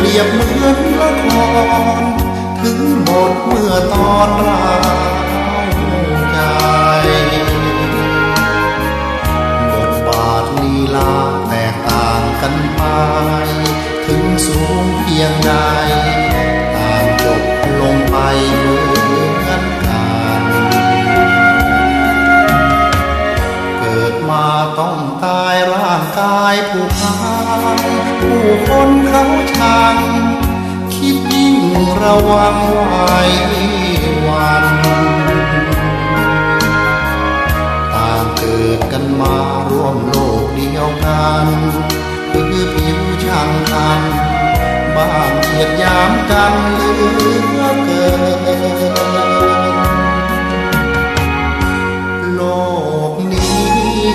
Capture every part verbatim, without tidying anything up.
เปรียบเหมือนละคร ถึงบทเมื่อตอนร้าวใจ บทบาทลีลาแตกต่างกันไป ถึงสูงเพียงใด ต่างจบลงไปเหมือนกัน เกิดมาต้องตายร่างกายผู้พาน ผู้คนเขาชัง คิดยิ่งระวังไว้วัน ต่างเกิดกันมาร่วมโลกเดียวกัน คือผิวช่างคัน บ้างเหยียดหยามกันเหลือเกิน โลกนี้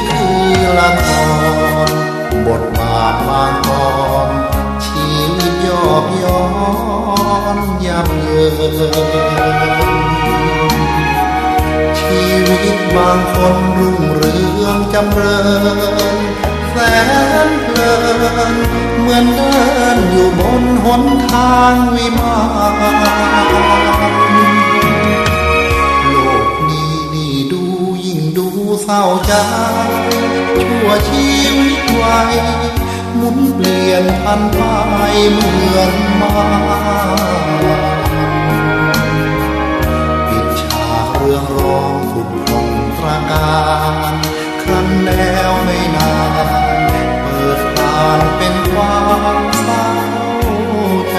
คือละคร บทบาทบางตอน ชีวิตยอบย้อนยับเยิน ชีวิตบางคนรุ่งเรืองจำเริญ แสนเพลิน เหมือนเดินอยู่บนหนทางวิมาน โลกนี้นี่ดูยิ่งดูเศร้าใจ ชั่วชีวิตวัย หมุนเปลี่ยนผันไปเหมือนมาร ปิดฉากเรืองรองผุดผ่องตระการ ครั้นแล้วไม่นาน เปิดผ่านเป็นความเศร้าใจ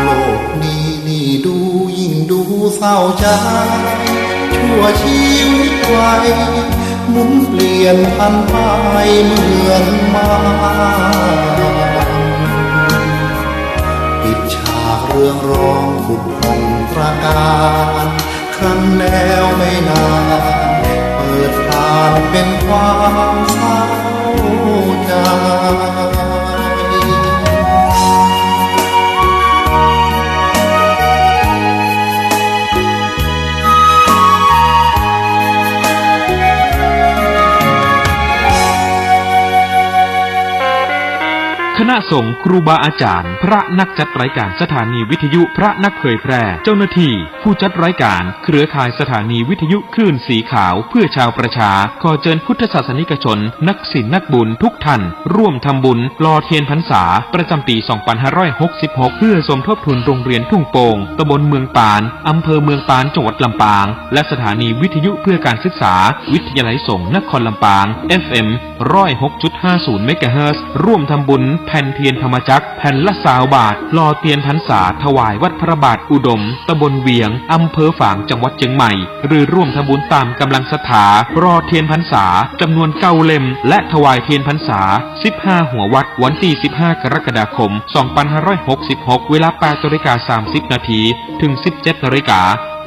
โลกนี้นี่ดูยิ่งดูเศร้าใจ ชั่วชีวิตวัย หมุนเปลี่ยนผันไปเหมือนมาร ปิดฉากเรืองรองผุดผ่องตระการ ครั้นแล้วไม่นาน เปิดผ่านเป็นความเศร้าใจ คณะสงฆ์ ครูบาอาจารย์ พระนักจัดรายการสถานีวิทยุ พระนักเผยแพร่ เจ้าหน้าที่ ผู้จัดรายการ เครือข่ายสถานีวิทยุคลื่นสีขาวเพื่อชาวประชา ขอเจิญพุทธศาสนิกชน นักศีลนักบุญทุกท่าน ร่วมทำบุญหล่อเทียนพรรษาประจำปี สองพันห้าร้อยหกสิบหก เพื่อสมทบทุนโรงเรียนทุ่งโป่ง ตำบลเมืองปาน อำเภอเมืองปาน จังหวัดลำปาง และสถานีวิทยุเพื่อการศึกษา วิทยาลัยสงฆ์นครลำปาง เอฟเอ็ม ร้อยหกจุดห้าศูนย์ เมกะเฮิรตซ์ ร่วมทำบุญแผ่นเทียนธรรมจักร แผ่นละซาวบาท หล่อเทียนพรรษาถวายวัดพระบาทอุดม ตำบลเวียง อำเภอฝาง จังหวัดเจียงใหม่ หรือร่วมทำบุญตามกำลังศรัทธา หล่อเทียนพรรษาจำนวนเก้าเล่ม และถวายเทียนพรรษา สิบห้า หัววัด วันตี้ สิบห้า กรกฎาคม สองพันห้าร้อยหกสิบหก เวลา แปดนาฬิกา สามสิบนาที ถึง สิบเจ็ดนาฬิกา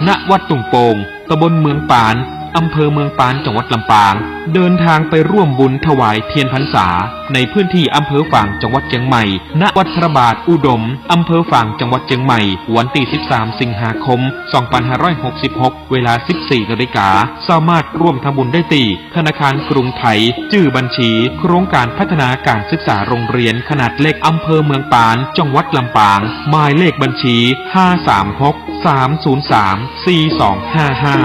ณ วัดทุ่งโป่ง ตำบลเมืองปาน อำเภอเมืองปาน จังหวัดลำปาง เดินทางไปร่วมบุญถวายเทียนพรรษา ในพื้นที่อำเภอฝาง จังหวัดเจียงใหม่ ณ วัดพระบาทอุดม อำเภอฝาง จังหวัดเจียงใหม่ วันตี้ สิบสาม สิงหาคม สองพันห้าร้อยหกสิบหก เวลา สิบสี่นาฬิกา สามารถร่วมทำบุญได้ตี้ ธนาคารกรุงไทย จื้อบัญชี โครงการพัฒนาการศึกษาโรงเรียนขนาดเล็ก อำเภอเมืองปาน จังหวัดลำปาง หมายเลขบัญชี ห้าสามหก สามศูนย์สาม สี่สองห้าห้า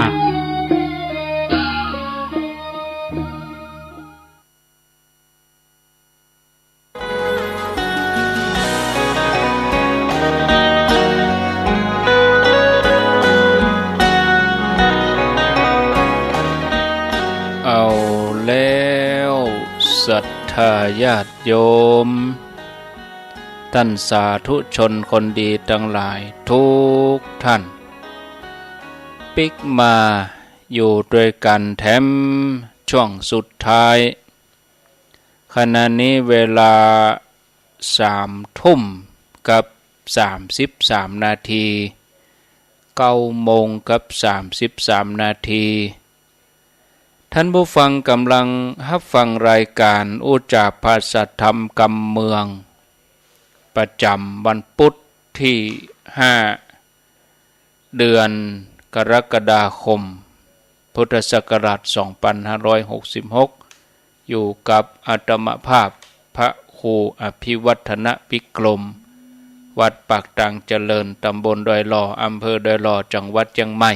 เอาแล้ว ศรัทธาญาติโยม ต้านสาธุชนคนดีตังหลายทุกท่าน ปิ๊กมาอยู่ตวยกั๋นแถมช่วงสุดท้าย ขณะนี้เวลาสามทุ่ม กับสามสิบสามนาที เก้าโมงกับสามสิบสามนาที ท่านผู้ฟังก่ำลังฮับฟังรายก๋านอู้จ๋าภาษาธรรมกำเมือง ประจ๋ำวันปุ๊ดตี้ห้า เดือนกรกฎาคม พุทธศักราชสองปันห้าร้อยหกสิบหก อยู่กับอาตมาภาพพระครูอภิวัฒนวิกรม วัดปากตางเจริญ ต๋ำบลดอยหล่อ อำเภอดอยหล่อ จังหวัดเจียงใหม่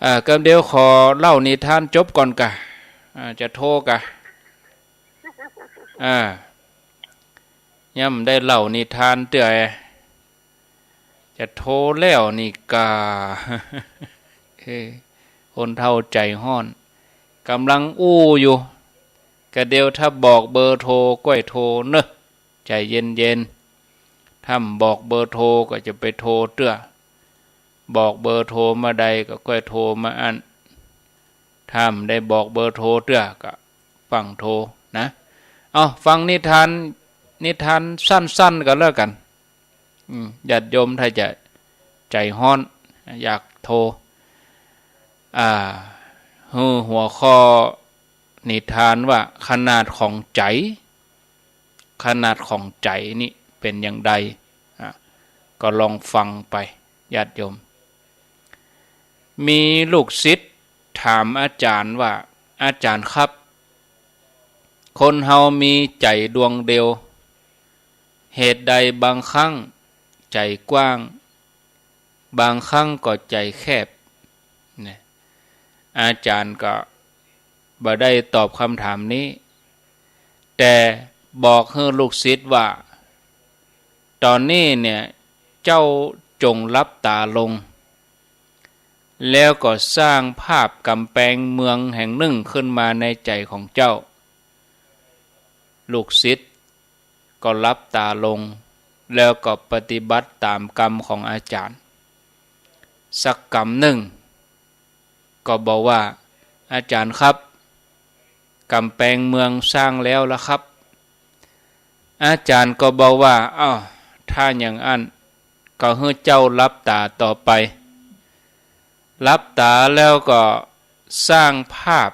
อ่า กำเดียวขอเล่านิทานจบก่อนก่ะ อ่า จะโทก่ะ อ่า ยังบ่ได้เล่านิทานเตื้อ จะโทแล้วนี่ก่า เอ้ย คนเฒ่าใจ๋ฮ้อน ก่ำลังอู้อยู่ กะเดียวถ้าบอกเบอร์โทรก้อยโทเน่อ ใจ๋เย็นๆ ถ้าบ่บอกเบอร์โทรก็จะไปโทเตื้อ บอกเบอร์โทรเมื่อใดก็ก้อยโทมาอั้น ถ้าบ่ได้บอกเบอร์โทรเตื้อก็ฟั่งโทนะ เอ้า ฟังนิทาน นิทานสั้นๆ กั๋นแล้วกั๋น อืม ญาติโยมถ้าจะใจ๋ฮ้อน อยากโท อ่า หื้อหัวข้อนิทานว่า ขนาดของใจ๋ ขนาดของใจ๋นี่เป๋นอย่างใด อ่ะ ก็ลองฟังไป ญาติโยม มีลูกศิษย์ถามอาจ๋ารย์ว่า อาจ๋ารย์ครับ คนเฮามีใจ๋ดวงเดียว เหตุใดบางครั้งใจ๋กว้าง บางครั้งก็ใจ๋แคบ เนี่ย อาจ๋ารย์ก็บ่ได้ตอบกำถามนี้ แต่บอกหื้อลูกศิษย์ว่า ต๋อนนี้เนี่ย เจ้าจงหลับต๋าลง แล้วก็สร้างภาพก๋ำแปงเมืองแห่งนึ่งขึ้นมาในใจ๋ของเจ้า ลูกศิษย์ก็หลับต๋าลง แล้วก็ปฏิบัติต๋ามกำของอาจ๋ารย์ สักกำนึ่ง ก็บอกว่า อาจ๋ารย์ครับ ก๋ำแปงเมืองสร้างแล้วละครับ อาจ๋ารย์ก็บอกว่า อ้าว ถ้าอย่างอั้น ก็หื้อเจ้าหลับต๋าต่อไป หลับต๋าแล้วก็สร้างภาพ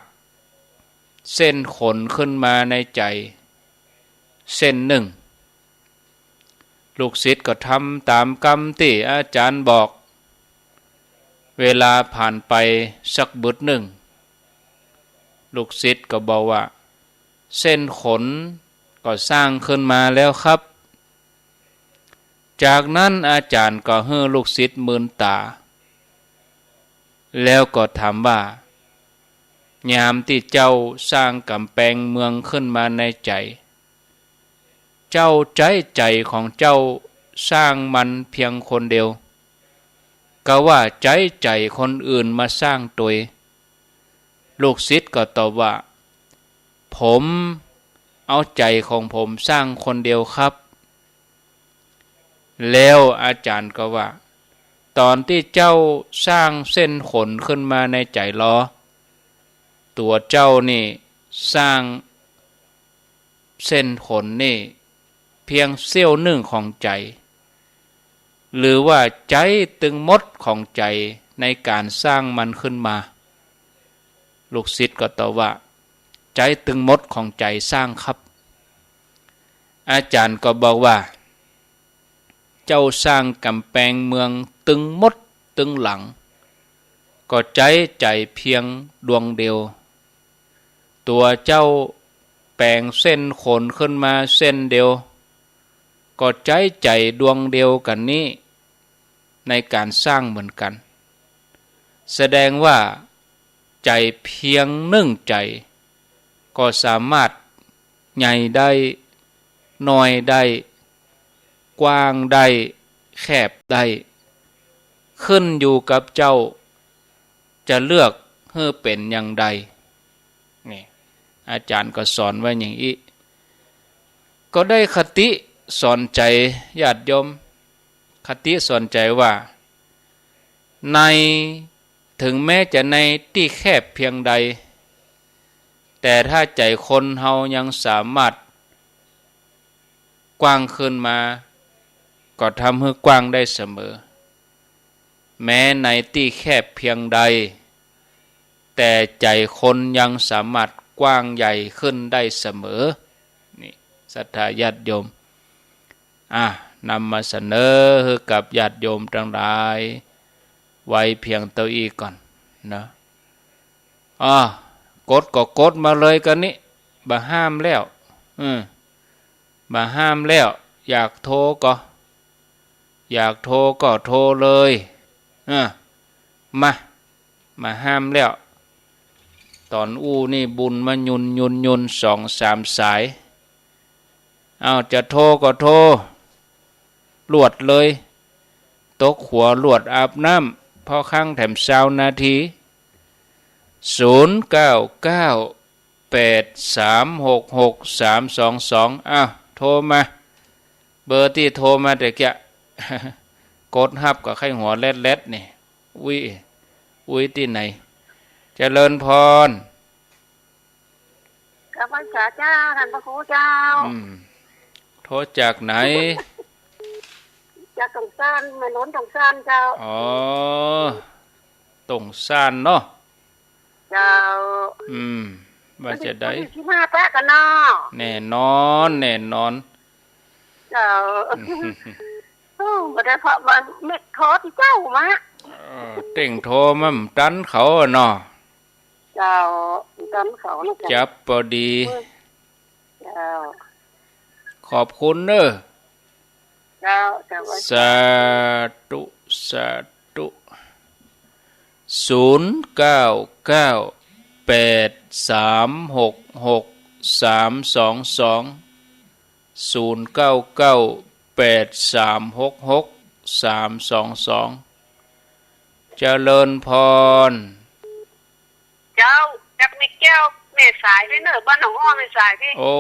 เส้นขนขึ้นมาในใจ๋เส้นนึ่ง ลูกศิษย์ก็ทำต๋ามกำตี้อาจ๋ารย์บอก เวลาผ่านไปสักบึดนึ่ง ลูกศิษย์ก็บอกว่า เส้นขนก็สร้างขึ้นมาแล้วครับ จากนั้นอาจ๋ารย์ก็หื้อลูกศิษย์มืนต๋า แล้วก็ถามว่า ยามตี้เจ้าสร้างก๋ำแปงเมืองขึ้นมาในใจ๋ เจ้าใจ๊ใจ๋ของเจ้าสร้างมันเพียงคนเดียว กาว่าใจ๊ใจ๋คนอื่นมาสร้างตวย ลูกศิษย์ก็ตอบว่า ผมเอาใจ๋ของผมสร้างคนเดียวครับ แล้วอาจ๋ารย์ก็ว่า ต๋อนตี้เจ้าสร้างเส้นขนขึ้นมาในใจ๋ลอ ตั๋วเจ้านี่สร้างเส้นขนนี่เพียงเสี้ยวนึ่งของใจ๋ หรือว่าใจ๊ตึงหมดของใจ๋ในก๋านสร้างมันขึ้นมา ลูกศิษย์ก็ตอบว่า ใจ๊ตึงหมดของใจ๋สร้างครับ อาจ๋ารย์ก็บอกว่า เจ้าสร้างก๋ำแปงเมืองตึงหมดตึงหลัง ก็ใจ๊ใจ๋เพียงดวงเดียว ตั๋วเจ้าแป๋งเส้นขนขึ้นมาเส้นเดียว ก็ใจ๊ใจ๋ดวงเดียวกั๋นนี้ในก๋านสร้างเหมือนกั๋น แสดงว่าใจ๋เพียงนึ่งใจ๋ก็สามารถใหญ่ได้ น้อยได้ กว้างได้ แคบได้ ขึ้นอยู่กับเจ้าจะเลือกหื้อเป๋นอย่างใด นี่ อาจ๋ารย์ก็สอนไว้อย่างอี้ ก็ได้คติสอนใจ๋ญาติโยม คติสอนใจ๋ว่า ใน ถึงแม้จะในตี้แคบเพียงใด แต่ถ้าใจ๋คนเฮายังสามารถกว้างขึ้นมา ก็ทำหื้อกว้างได้เสมอ แม้ในตี้แคบเพียงใด แต่ใจ๋คนยังสามารถกว้างใหญ่ขึ้นได้เสมอ นี่ ศรัทธาญาติโยม อ่ะ นำมาเสนอหื้อกับญาติโยมตังหลาย ไว้เพียงเต้าอี้ก่อนนะ อ่ะ กดก็กดมาเลยกั๋นนี่ บ่ห้ามแล้ว อืม บ่ห้ามแล้ว อยากโทรก็ อยากโทรก็โทรเลย อ่ะ มา บ่ห้ามแล้ว ต๋อนอู้นี่บุญมายุนยุนยุนสองสามสาย เอา จะโทรก็โทร ลวดเลย ตกหัวลวดอาบน้ำ พอค้างแถมซาวนาที ศูนย์เก้าเก้า แปดสามหกหกสามสองสอง อ้าว โทรมา เบอร์ตี้โทรมาแต่เกี้ย กดฮับก็ใค่หัวแลดๆ นี่ อุ๊ย อุ๊ย ตี้ไหน เจริญพร กราบไหว้สาเจ้า ต้านพระครูเจ้า อืม โทรจากไหน จากตงซาน แม่หลวงตงซานเจ้า อ๋อ ตงซานเนาะ เจ้า อืม ว่าจะได้ วันตี้สิบห้าปะกั๋นเนาะ แน่นอน แน่นอน เจ้า โอ้ บ่ได้เพราะว่าเม็กโทรตี้เจ้ามา เออ เต้งโทรมาบ่ตันเขาอะเนาะ เจ้า บ่ตันเขานะเจ้า จับปอดี เจ้า ขอบคุณเน้อ เจ้า เจ้า สาธุ สาธุ ศูนย์เก้าเก้า แปดสามหกหกสามสองสอง ศูนย์เก้าเก้า แปดสามหกหกสามสองสอง เจริญพร เจ้า จากแม่แก้วแม่สายไปเน้อ บ้านหนองอ้อแม่สายไป โอ้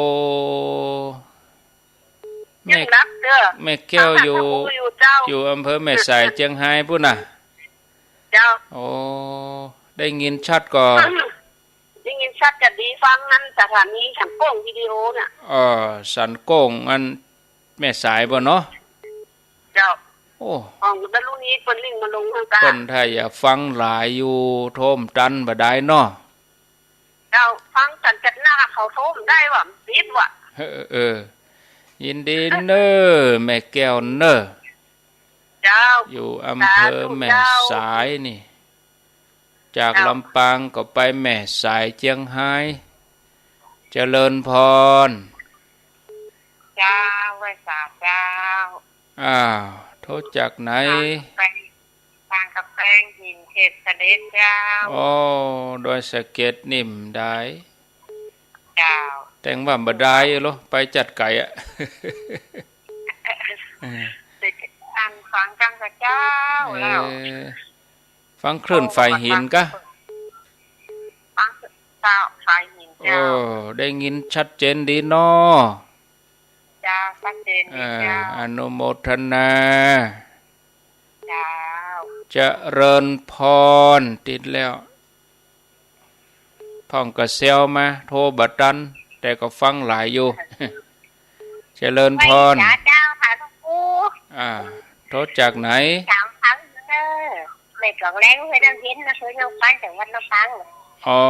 แม่ ยังรับเด้อ แม่แก้วอยู่ ตามหาพระครูอยู่เจ้า อยู่อำเภอแม่สายเจียงฮายปู้นน่ะ เจ้า โอ้ ได้ยินชัดก่อ ได้ยินชัดจะดี ฟังอันสถานีสันโก้งวิดีโอน่ะ เออ สันโก้งอันแม่สายปู้นเนาะ เจ้า โอ้ ของดารุณีเปิ้นลิงก์มาลงตางกา เปิ้นถ้าอยากฟังหลายอยู่ โทรบ่ตันบ่ได้เนาะ เจ้า ฟังสันจัดหน้าเขาโทรบ่ได้ว่ะ มันติดว่ะ เออ เออ ยินดีเน้อ แม่แก้วเน้อ เจ้า อยู่อำเภอแม่สายนี่ จากลำปางก็ไปแม่สายเจียงฮาย เจริญพร เจ้า ไหว้สาเจ้า อ้าว โทรจากไหน ปางกำแปง ปางกำแปงหินเขตสะเด็ดเจ้า โอ้ ดอยสะเก็ดนี่บ่ได้ เจ้า แต่งว่าบ่ได้เหรอ ไปจัดไก๋อะ เออ อันฟังกังกะเจ้า เออ แล้ว ฟังคลื่นฝ่ายหินกะ ฟังเจ้า ฝ่ายหินเจ้า โอ้ ได้ยินชัดเจนดีเนาะ เจ้า ชัดเจนดีเจ้า เออ อนุโมทนา เจ้า เจริญพร ติดแล้ว พ่องกระเซลมา โทรบ่ตัน แต่ก็ฟังหลายอยู่ เจริญพร ไหว้สาเจ้าค่ะหลวงปู่ อ่า โทรจากไหน สามครั้งเน้อ แม่กองแรงห้วยน้ำเย็นนะ ห้วยน้ำปาน จังหวัดลำปาง อ๋อ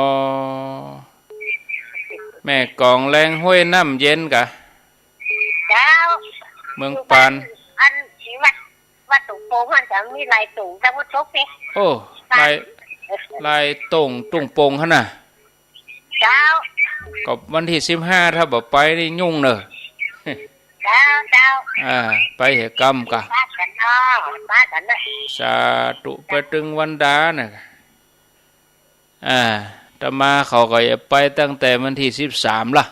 แม่กองแรงห้วยน้ำเย็นกะ เจ้า เมืองปาน อยู่บ้านอันวัด วัดตุ่งโป่งหั้นจะมีลายตุ่ง แต่ว่าตกสิ โอ้ ลาย ลายตุ่ง ตุ่งโป่งหั้นน่ะ เจ้า ก็วันตี้สิบห้า ถ้าบ่ไปนี่ยุ่งเน้อ เจ้า เจ้า อ่า ไปเหตุกรรมกะ ปากั๋นเนาะ ปากั๋นเนาะ สาธุ ไปตึงวันดาน่ะ อ่า อาตมาเขาก็จะไปตั้งแต่วันตี้สิบสามละ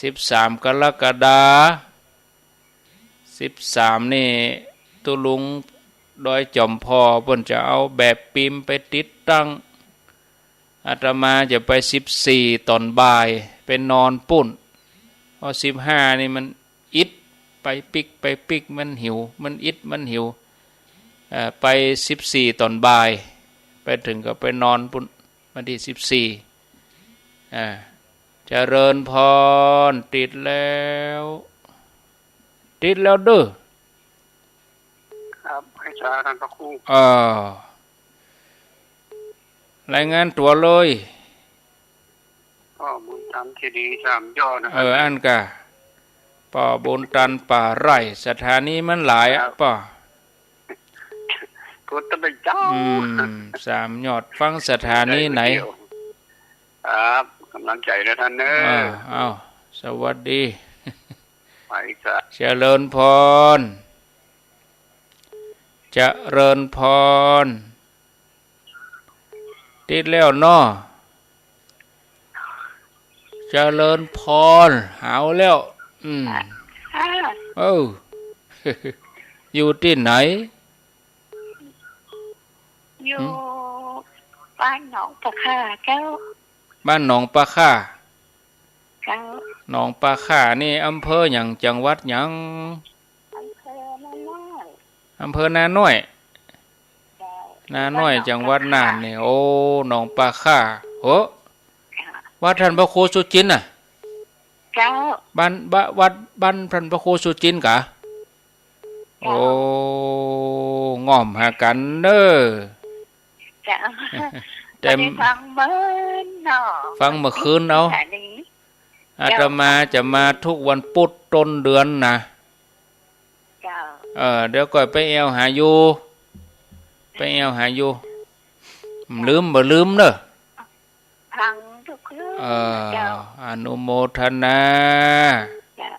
สิบสามกรกฎาคม สิบสามนี่ตุ๊ลุงดอยจอมผ่อเปิ้นจะเอาแบบปิมไปติดตั้ง อาตมาจะไปสิบสี่ต๋อนบ่าย ไปนอนปู้น เพราะสิบห้านี่มันอิด ไปปิ๊กไปปิ๊กมันหิว มันอิดมันหิว เอ่อ ไปสิบสี่ต๋อนบ่าย ไปเถิงก็ไปนอนปู้น วันตี้สิบสี่ อ่า เจริญพร ติดแล้ว ติดแล้วเด้อ เจ้า ต้านพระครู เออ รายงานตั๋วเลย ป้อบุญตัน เจดีย์สามยอดนะ เออ อันก่ะ ป้อบุญตัน ป่าไร่ สถานีมันหลายอะ ครับ ป้อ กดตั้งแต่เจ๊า อืม สามยอด ฟังสถานีไหน ครับ ก๋ำลังใจ๋นะต้านเน้อ อ่า อ้าว สวัสดี ไปจ้ะ เจริญพร เจริญพร ติดแล้วเนาะ เจริญพร หาวแล้ว อืม ค่ะ เออ อยู่ตี้ไหน อยู่ หืม บ้านหนองปะข่าเจ้า บ้านหนองปะข่า เจ้า หนองปะข่านี่อำเภอหยัง จังหวัดหยัง อำเภอนาน้อย อำเภอนาน้อย เจ้า นาน้อย บ้านหนองปะข่า จังหวัดน่านนี่ โอ้ หนองปะข่า โห เจ้า วัดต้านพระครูสุจินต์น่ะ เจ้า บ้าน บ้าน วัดบ้านต้านพระครูสุจินต์ก่ะ เจ้า โอ้ ง่อมหากั๋นเน้อ เจ้า แต่ บ่ได้ฟังเมินเนาะ ฟังเมื่อคืนเอา สถานี อาตมาจะมาทุกวันปุธต้นเดือนนะ เจ้า เออ เดี๋ยวก่อยไปแอ่วหาอยู่ ไปแอ่วหาอยู่ บ่ลืม บ่ลืมเน้อ ฟังทุกคืน เออ เจ้า อนุโมทนา เจ้า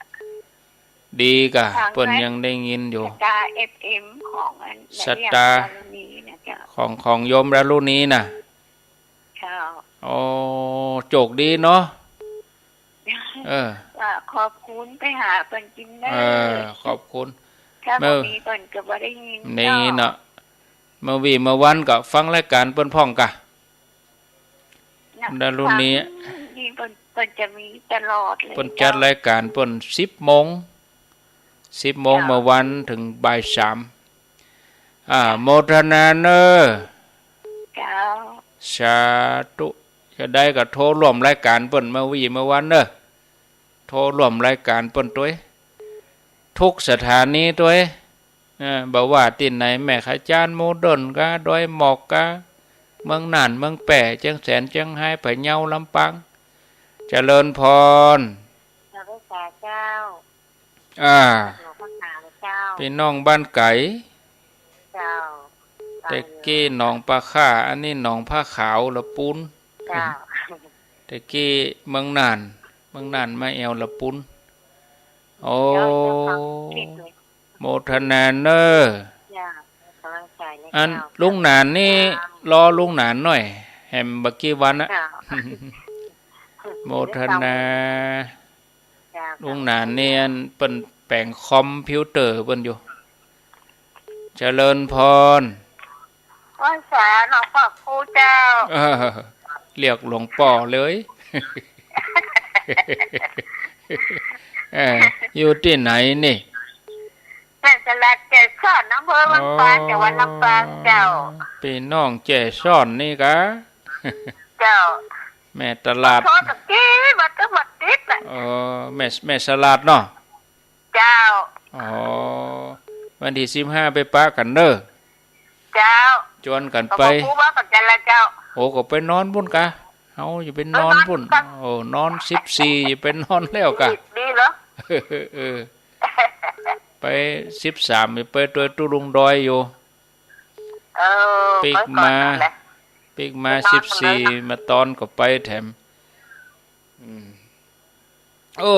ดีก่ะ ฟัง เปิ้นยังได้ยินอยู่ สตาร์ เอฟเอ็ม ของอัน สตาร์ ดารุณีนะเจ้า ของ ของโยมดารุณีน่ะ เจ้า โอ้ โจคดีเนาะ เออ ว่าขอบคุณไปหาเปิ้นกิ๋นเน้อ เออ ขอบคุณ ถ้าบ่มีเปิ้นก็บ่ได้ยิน ได้ยินเนาะ เนาะ เมื่อวี้เมื่อวันก็ฟังรายก๋านเปิ้นพ่องก่ะ นะ ดารุณี ฟังนี่เปิ้น เปิ้นจะมีตลอดเลย เปิ้นจัด เจ้า รายก๋านเปิ้นสิบโมง สิบโมง เจ้า เมื่อวันเถิงบ่ายสาม อ่า โมทนาเน้อ เจ้า สาธุ จะได้ก็โทรร่วมรายก๋านเปิ้นเมื่อวี้เมื่อวันเน้อ โทรร่วมรายก๋านเปิ้นตวย ทุกสถานีตวย เออ บ่ว่าตี้ไหน แม่ขะจ๊าน หมู่ด้วนก่ะ ดอยหมอกก่ะ เมืองน่าน เมืองแป้ เจียงแสน เจียงฮาย พะเยา ลำปาง เจริญพร สาธุเจ้า อ่า หลวงพ่อขาวเจ้า ปี้น้องบ้านไก๋ เจ้า แต่กี้หนองปะข่า อันนี้หนองผ้าขาว ละปูน เจ้า แต่กี้เมืองน่าน เมืองน่านมาแอ่วละปูน โอ้ เจ้า เจ้าค่ะ ผิดเลย โมทนาเน้อ เจ้า กำลังใจ๋นะ อัน เจ้า ลุงหนานนี่ เจ้า รอลุงหนานหน่อย แหมบ่ากี้วันนะ เจ้า โมทนา เจ้า ลุงหนานนี่อันเปิ้นแป๋งคอมพิวเตอร์เปิ้นอยู่ เจริญพร ไหว้สาหลวงป้อครูเจ้า เออ เรียกหลวงป้อเลย เออ อยู่ตี้ไหนนี่ แม่สลัดเกษร อำเภอวังปาง อ๋อ จังหวัดลำปางเจ้า ปี้น้องเกษรนี่ก่ะ เจ้า แม่ตลาด โทรตะกี้ บ่ต้อง บ่ติดอะ เออ แม่ แม่สลัดเนาะ เจ้า อ๋อ วันตี้สิบห้าไปปะกั๋นเน้อ เจ้า จวนกั๋นไป ขอบคุณว่ากั๋นละเจ้า โอ้ ก็ไปนอนปู้นก่ะ เฮาจะไปนอนปู้น เออ นอนปู้น โอ้ นอนสิบสี่ จะไปนอนแล้วก่ะ ดี ดีเหรอ เออ ไปสิบสาม ไปตวยตุ๊ลุงดอยอยู่ เออ ปิ๊กมา ไปก่อนนั่นแหละ ปิ๊กมา ไปนอน สิบสี่ มาตอนก็ไปแถม อืม โอ้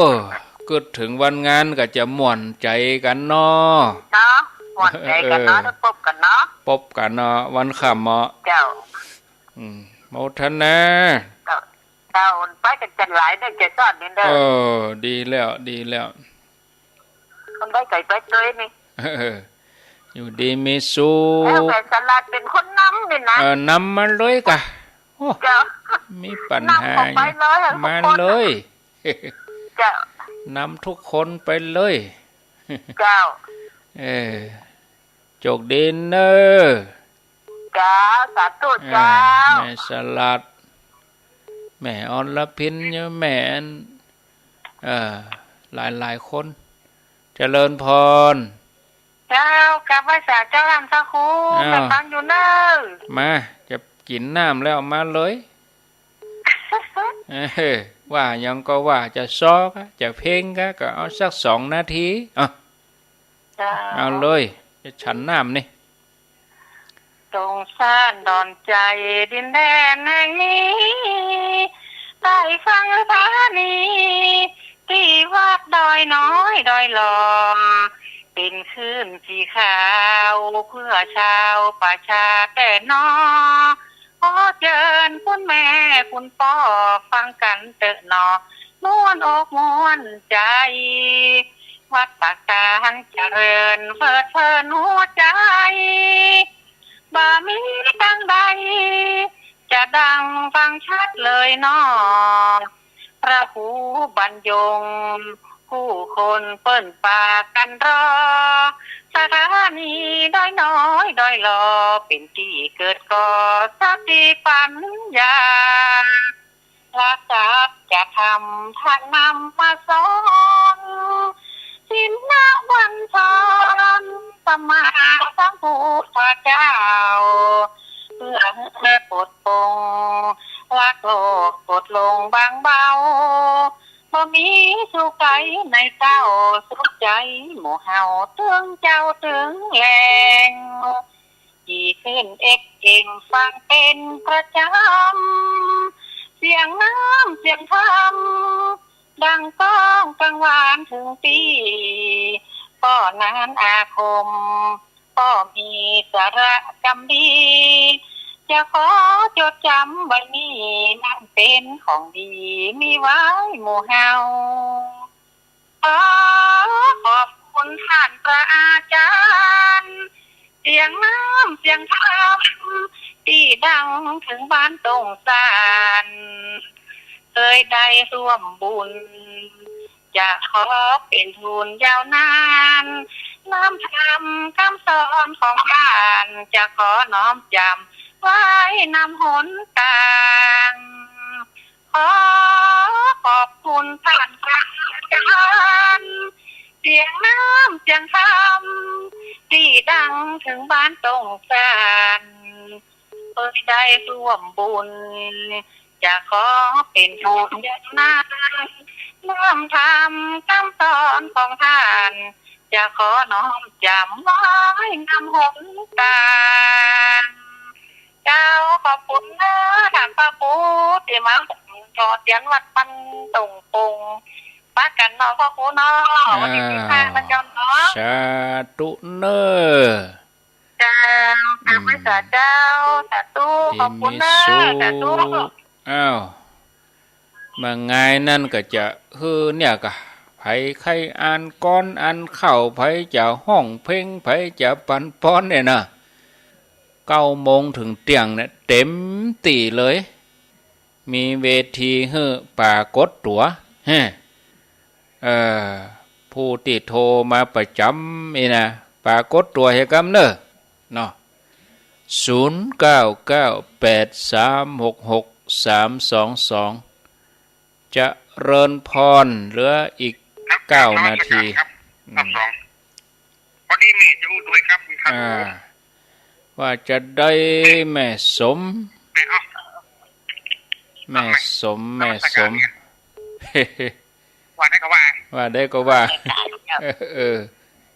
กึ๊ดเถิงวันงานก็จะม่วนใจ๋กั๋นเนาะ เนาะ ม่วนใจ๋กั๋นเนาะ เออ ได้ปบกั๋นเนาะ ปบกั๋นเนาะ วันค่ำเนาะ เจ้า อืม โมทนา เจ้า เจ้า ไปกั๋นจัดหลายเด้อ เกษรนี่เด้อ เออ ดีแล้ว ดีแล้ว คนไปไก๋ไปตวยนี่ เออ อยู่ดีมีสุข แล้วแม่สลัดเป๋นคนนำนี่นะ เออ นำมาเลยก่ะ โอ้ เจ้า มีปัญหา นำเข้าไปเลย มาเลย เจ้า นำทุกคนไปเลย เจ้า เออ โจคดีเน้อ เจ้า สาธุเจ้า อ่า แม่สลัด แม่อรพิน แม่อัน เอ่อ หลายๆ คน เจริญพร เจ้า กราบไหว้สาเจ้าท่านพระครู อ้าว แม่ฟังอยู่เน่อ มา จะกิ๋นน้ำแล้ว มาเลย เออ ว่าหยังก็ว่า จะซ้อก๊ะ จะเพลงก๊ะ ก็เอาสักสองนาที อ่ะ เจ้า เอาเลย จะฉันน้ำนี่ สงสารดอนใจ๋ ดินแดนแห่งนี้ ได้ฟังธานี ตี้วัดดอยน้อยดอยหล่อม เป๋นคลื่นสีขาว เพื่อชาวประชาแต๊หนอ ขอเจิญคุณแม่คุณป้อ ฟังกั๋นเต๊อะหนอ ม่วนอกม่วนใจ๋ วัดปากตางเจริญ เพลิดเพลินหัวใจ๋ บ่มีตังใด จะดังฟังชัดเลยหนอ พระครูบรรยง ผู้คนเปิ้นปากั๋นรอ สถานีดอยน้อยดอยหล่อ เป๋นตี้เกิดก่อสติปัญญา พระสัจธรรมท่านนำมาสอน ศีลวัณฑร สัมมาสัมพุทธเจ้า เพื่อหื้อปลดปลง ลักโลกปลดลงบางเบา บ่มีสุขใดในเต้า สุขใจ๋หมู่เฮา ตึงเจ๊าตึงแลง ดีขึ้นเอ็กเอ็มฟังเป๋นประจ๋ำ เสียงน้ำเสียงธรรม ดังก้องกังวานเถิงตี้ ป้อนั้นอาคม ป้อมีสาระกำดี จะขอจดจ๋ำไว้นี้ นั้นเป๋นของดี มีไว้หมู่เฮา ขอขอบคุณท่านพระอาจ๋ารย์ เสียงน้ำเสียงธรรม ตี้ดังเถิงบ้านต้งสาน เกยได้ฮ่วมบุญ จะขอเป๋นทุนยาวนาน น้ำธรรมกำสอนของต้าน จะขอน้อมจ๋ำไว้นำหนตาง ขอขอบคุณต้านพระอาจ๋ารย์ เสียงน้ำเสียงธรรม ตี้ดังเถิงบ้านต้งสาน เกยได้ฮ่วมบุญ จะขอเป๋นทุนยาวนาน น้ำธรรมกำสอนของต้าน จะขอน้อมจ๋ำไว้นำหนตาง เจ้า ขอบคุณเน้อ ต้านพระครู ตี้มาสอนเตียนวัดบ้านต้งปง ปะกั๋นเนาะพระครูเนาะ วันตี้สิบห้า อ่า นะเจ้าเนาะ สาธุเน้อ เจ้า อืม กราบไหว้สาเจ้า สาธุ ตี้ ขอบคุณเน้อ ตี้มีสุข สาธุ อ้าว บ่าไงนั้นก็จะหื้อเนี่ยก็ ใผใค่อ่านกลอนอ่านข่าว ใผจะฮ้องเพลง ใผจะปั๋นปอนเนี่ยนะ เก้าโมงเถิงเตี้ยงเนี่ย เต็มตี้เลย มีเวทีหื้อปรากฏตั๋ว แฮะ เอ่อ ผู้ตี้โทรมาประจ๋ำนี่นะ ปรากฏตั๋วเหียกำเน้อ เนาะ ศูนย์เก้าเก้าแปดสามหกหกสามสองสอง เจริญพร เหลืออีก ครับ เก้านาที ครับ อืม ครับ สอง พอดีแม่จะอู้ตวยครับ ครับ อ่า ผม ว่าจะได้แม่สม แม่ เอ้า แม่สม นมัสการ แม่สม เนี่ย ว่าได้ก็ว่า ว่าได้ก็ว่า เออ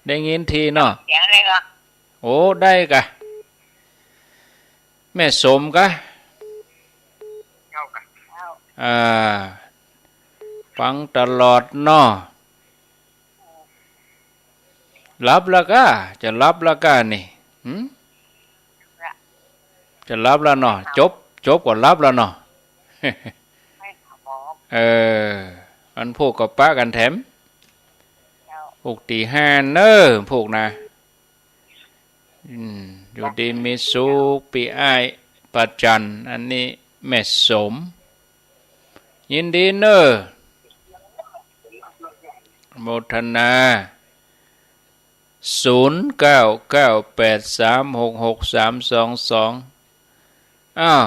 ได้ยินทีเนาะ เสียงอะไรก็ โอ้ ได้กะ แม่สมกะ เจ้ากะ อ่า ฟังตลอดเนาะ หลับแล้วกะ จะหลับแล้วกะนี่ หึ จะหลับแล้วเนาะ จบ จบก็หลับแล้วเนาะ เออ อันพูกก็ปะกั๋นแถม พูกตีห้าเน้อ พูกนะ อืม อยู่ดีมีสุข ปี้อ้ายป้าจัน อันนี้แม่สม ยินดีเน้อ โมทนา ศูนย์เก้าเก้าแปดสามหกหกสามสองสอง อ้าว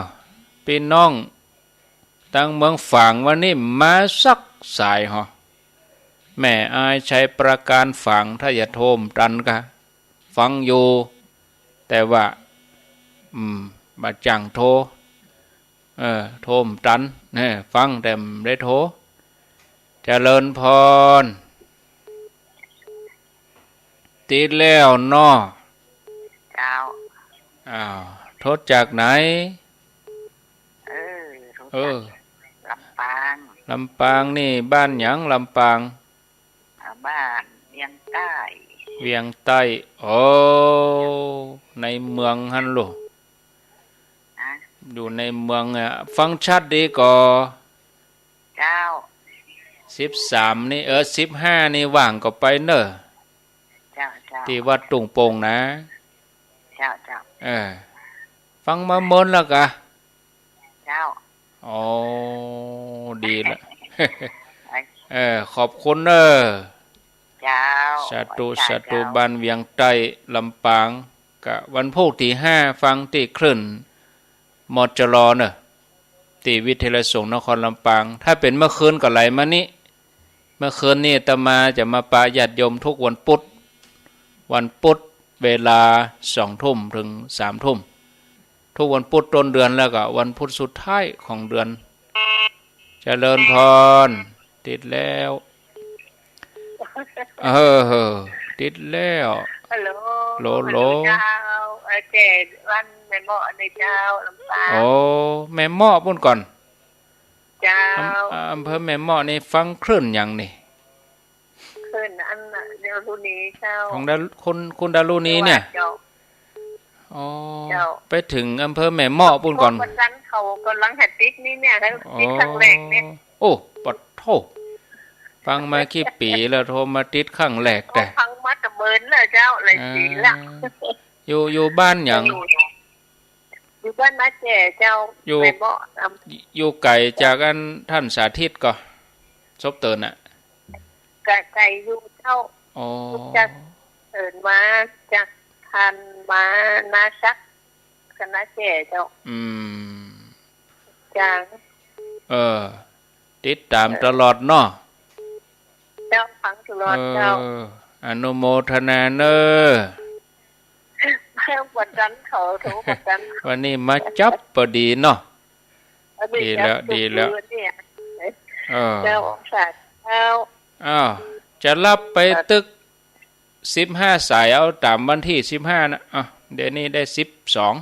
ปี้น้อง ตังเมืองฝางวันนี้มาสักสายหอ แม่อายชัยปราการฝาง ถ้าจะโทรตันกะ ฟังอยู่ แต่ว่า อืม บ่าจ้างโทร เออ โทรบ่ตัน เออ ฟังแต่บ่ได้โทร เจริญพร ติดแล้วเนาะ เจ้า อ้าว โทรจากไหน เออ โทรจาก เออ ลำปาง ลำปางนี่บ้านหยัง ลำปาง อ่า บ้านเวียงใต้ เวียงใต้ โอ้ ในเมืองหั้นโล ฮะ อยู่ในเมืองอะ ฟังชัดดีก่อ เจ้า สิบสามนี่ เออ สิบห้านี่ว่างก็ไปเน่อ เจ้า เจ้า ตี้วัดทุ่งโป่งนะ เจ้า เจ้า เออ ฟังมาเมินแล้วกะ เจ้า อ๋อ ดีละ เออ ขอบคุณเน่อ เจ้า สาธุ เจ้า สาธุ เจ้า บ้านเวียงใต้ ลำปาง กะวันพูกตี้ห้า ฟังตี้คลื่น มจร เน่อ ตี้วิทยาลัยสงฆ์นครลำปาง ถ้าเป๋นเมื่อคืนก็ไหลมานี้ เมื่อคืนนี้อาตมาจะมาปะญาติโยมทุกวันพุธ วันพุธเวลาสองทุ่มถึงสามทุ่ม ทุกวันพุธต้นเดือน แล้วก็วันพุธสุดท้ายของเดือน เจริญพร ติดแล้ว เออ ติดแล้ว ฮัลโหล ฮัลโหล ฮัลโหล เจ้า เออ เจ้า บ้านแม่เมาะเน่อเจ้า ลำปาง โอ้ แม่เมาะปู้นก่อ เจ้า อำ อำเภอแม่เมาะนี่ฟังคลื่นหยังนี่ คลื่นอันน่ะ ดารุณีเจ้า ของดา คุณ คุณดารุณีเนี่ย เจ้า อ๋อ เจ้า ไปเถิงอำเภอแม่เมาะปู้นก่อ พวกวันนั้นเขาก่ำลังหัดติดนี่เนี่ย หัดติด อ๋อ ครั้งแรกเนี่ย โอ้ ปะโถ ฟังมากี่ปี๋แล้ว โทรมาติดครั้งแรกแต๊ ฟังมาแต่เมินแล้วเจ้า หลายปี๋แล้ว อ่า อยู่ อยู่บ้านหยัง อยู่ อยู่บ้านนาแจ้เจ้า อยู่ แม่เมาะ อยู่ไก๋จากอันต้านสาธิตก่อ ศพเตินน่ะ ไก๋ ไก๋อยู่เจ้า อ๋อ จากเตินมา จากพันมานาซัก กับนาแจ้เจ้า อืม จ้าง เออ ติดต๋ามตลอดเนาะ เจ้า ฟังตลอดเจ้า เออ อนุโมทนาเน่อ วันจันทร์เขาโทรวันจันทร์ วันนี้มาจับปอดีเนาะ วันนี้ ดีแล้ว จับ ดีแล้ว วันนี้ เออ เจ้า องศาเจ้า อ้าว จะฮับไปตึกสิบห้าสาย เอาต๋ามวันตี้สิบห้านะ อ้าว เดี๋ยวนี้ได้สิบสอง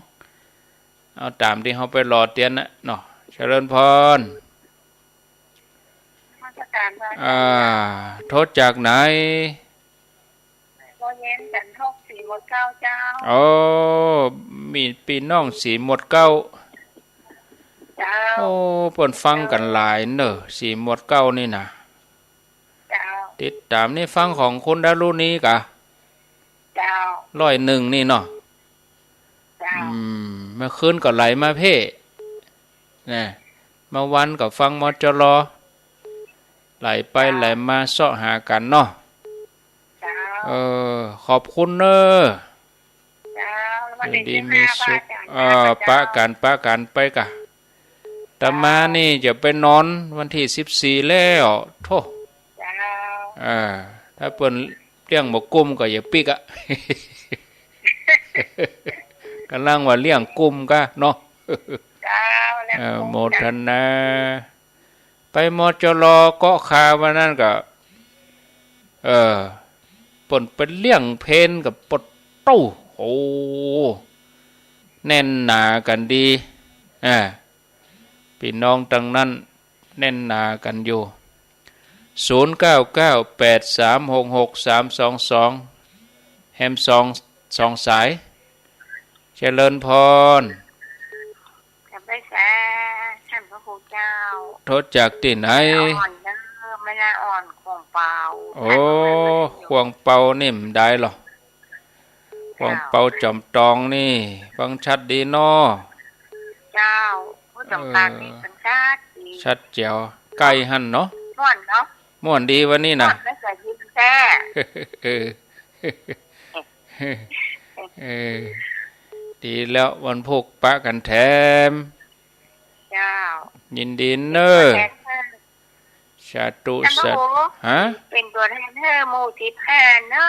เอาต๋ามตี้เฮาไปหล่อเตียนน่ะเนาะ เจริญพร นมัสการพระอาจารย์ อ่า โทรจากไหน บ่อเย็น จันทก ศรีหมวดเกล้าเจ้า โอ้ มีปี้น้องศรีหมวดเกล้า เจ้า โอ้ เปิ้นฟังกั๋นหลายเน่อ ศรีหมวดเกล้านี่นะ เจ้า ติดต๋ามนี่ฟังของคุณดารุณีก่ะ เจ้า ร้อยเอ็ดนี่เนาะ เจ้า อืม เมื่อคืนก็ไหลมาเพ่นะ เมื่อวันก็ฟัง มจร. ไหลไป เจ้า ไหลมาเซาะหากั๋นเนาะ เจ้า เออ ขอบคุณเน่อ เจ้า วันตี้ อยู่ดี สิบห้า มีสุข พระอาจารย์ เออ เจ้า ปะกั๋น ปะกั๋นไปก่ะ อาตมานี่จะไปนอนวันตี้สิบสี่แล้ว โธ่ เจ้า เออ ถ้าเปิ้นเลี้ยงบ่กุ้มก็อย่าปิ๊กอะ ก่ำลังว่าเลี้ยงกุ้มก่ะเนาะ เจ้า เออ เลี้ยงกุ้ม โมทนา ไป มจร. เกาะคาวันนั้นก็ เออ เปิ้นไปเลี้ยงเพลกับปะโต้ โอ้ แน่นหนากั๋นดี อ่า ปี้น้องตังนั้นแน่นหนากั๋นอยู่ ศูนย์เก้าเก้า แปดสามหกหก สามสองสอง แฮมสอง สองสาย เจริญพร จะไปแส ท่านพระครูเจ้า โทรจากตี้ไหน แม่ละอ่อนเด้อ แม่ละอ่อน ขวางเปา โอ้ ขวางเปานี่บ่ได้หรอ ขวางเปาจอมตองนี่ ฟังชัดดีเนาะ เจ้า ผู้จอมตองนี่ เออ ฟังชัดดี ชัดแจ๋ว ใก้หั้นเนาะ ม่วนเนาะ ม่วนดีวันนี้นะ ม่วนแล้วก็ยินแท้ เออ เออ ดีแล้ว วันพูกปะกั๋นแถม เจ้า ยินดีเน่อ เป๋นตั๋วแทนเน่อ สาธุ ท่านพระครู สาธุ ฮะ เป๋นตั๋วแทนเน่อ หมู่สิบห้าเน่อ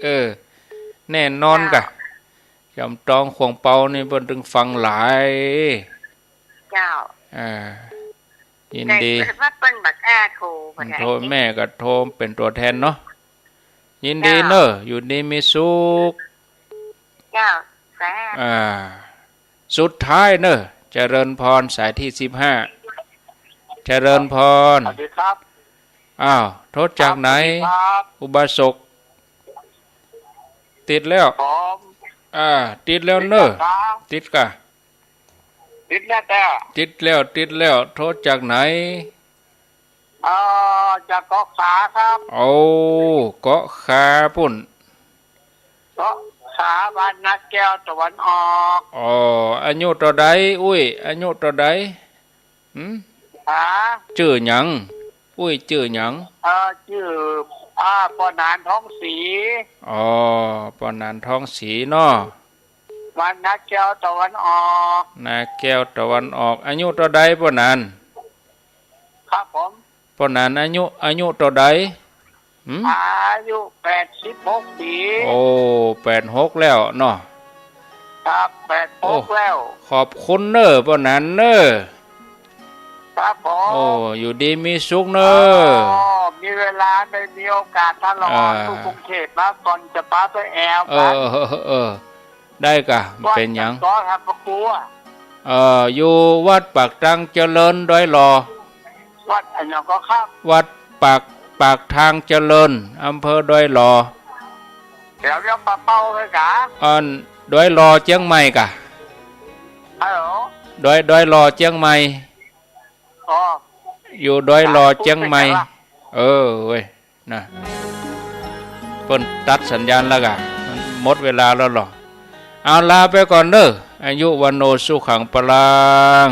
เออ แน่นอนก่ะ เจ้า จอมตองข่วงเปานี่เปิ้นตึงฟังหลาย เจ้า อ่า ยินดี แต่ว่าเปิ้นบ่กล้าโทร บ่ได้ โทร แม่ก็โทรเป๋นตั๋วแทนเนาะ ยินดี เจ้า เน่อ อยู่ดีมีสุข เจ้า สาธุ อ่า สุดท้ายเน่อ เจริญพร สายตี้สิบห้า เจริญพร สวัสดีครับ อ้าว โทรจากไหน ครับ สวัสดีครับ อุบาสก ติดแล้ว ผม อ่า ติดแล้วเน่อ ติดแล้วครับ ติดก่ะ ติดแล้วจ้ะ ติดแล้ว ติดแล้ว โทรจากไหน เอ่อ จากเกาะขาครับ โอ้ เกาะขาปู้น เกาะขา บ้านนาแก้วตะวันออก อ๋อ อายุเต้าใด อุ้ย อายุเต้าใด หืม ฮะ จื้อหยัง อุ้ย จื้อหยัง เอ่อ จื้อ อ่า ป้อหนาน ทองศรี อ๋อ ป้อหนาน ทองศรีเนาะ บ้านนาแก้วตะวันออก นาแก้วตะวันออก อายุเต้าใดป้อหนาน ครับผม ป้อหนานอายุ อายุเต้าใด หืม อายุแปดสิบหกปี โอ้ แปดหกแล้วเนาะ ครับ แปดหก โอ้ แล้ว ขอบคุณเน่อ ป้อหนานเน่อ ครับผม โอ้ อยู่ดีมีสุขเน่อ อ๋อ มีเวลาได้มีโอกาสตลอด อ่า ลูกกรุงเทพฯมาก่อนจะปาไปแอว เออ กั๋น เออ เออ ได้ก่ะ บ่เป๋นหยัง วัดสันกอครับ พระครู เอ่อ อยู่วัดปากทางเจริญ ดอยหล่อ วัดอะหยังก็ครับ วัดปาก ปากทางเจริญ อำเภอดอยหล่อ แถวเลี้ยวปาเป้าเลยก่ะ อัน ดอยหล่อเจียงใหม่ก่ะ ฮัลโหล ดอย ดอยหล่อเจียงใหม่ อ๋อ อยู่ดอยหล่อเจียงใหม่ สาธุ เออ เว้ย นะ เปิ้นตัดสัญญาณแล้วก่ะ มันหมดเวลาแล้วเหรอ เอา ลาไปก่อนเน่อ อายุ วัณโณ สุขัง พลัง